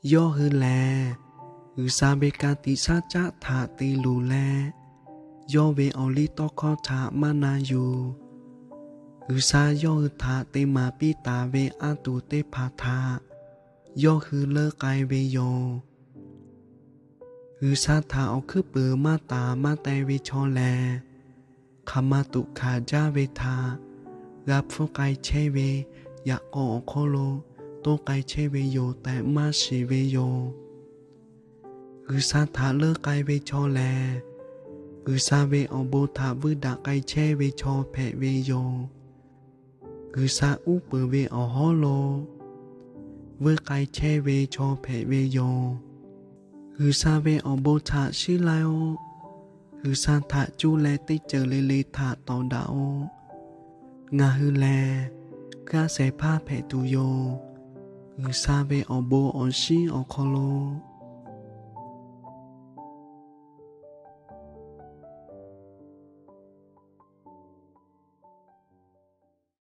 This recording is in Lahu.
Yawˇ hui lehˬ, G'uiˬsha ve ka tiꞈ shaˉ caˆ htaꞈ te luˬ leh, yawˇ ve awˬ liˇ tawˇ hkawˇ htaꞈ maˇ na yuˬ. G'uiˬsha yawˇ hui htaꞈ te maˍ piˇ taˍ ve anˇ tuˬ teˇ hpaˍ htaꞈ yawˇ hui leuˉ k'ai ve yoˬ. G'uiˬsha htaꞈ awˬ hkuiˉ puiˍ maˇ taˍ maˇ teh ve chaw lehˬ, hk'aˬ ma tuꞈ hkanˍ jaˇ ve htaꞈ g'a hpfuhˇ k'ai chehˇ ve yaꞈ k'aw awˬ hk'oˆ lo toˇ k'ai chehˇ ve yoˬ tehꞈ maˇ shiˍ ve yoˬ. G'uiˬsha htaꞈ leuˉ k'ai ve chaw lehˬ, G'uiˬsha ve awˬ bon htaꞈ vuiˇ daꞈ k'ai chehˇ ve chaw hpehꞈ ve yoˬ. G'uiˬsha uˉ peunˍ ve awˬ hawˉ lo vuiˇ k'ai chehˇ ve chaw hpehꞈ ve yoˬ. G'uiˬsha ve awˬ bon htaꞈ shiˉ laiˉ-oˆ. G'uiˬsha htaꞈ cuˇ leh teˇ ceuˬ le le htaꞈ tawˍ daꞈ-oˆ. Ngaˬ hui lehˬ, g'aˇ shehˍ hpaˇ hpehꞈ tuˬ yoˬ. G'uiˬsha ve awˬ bon awˬ shinˉ awˬ hk'aw lo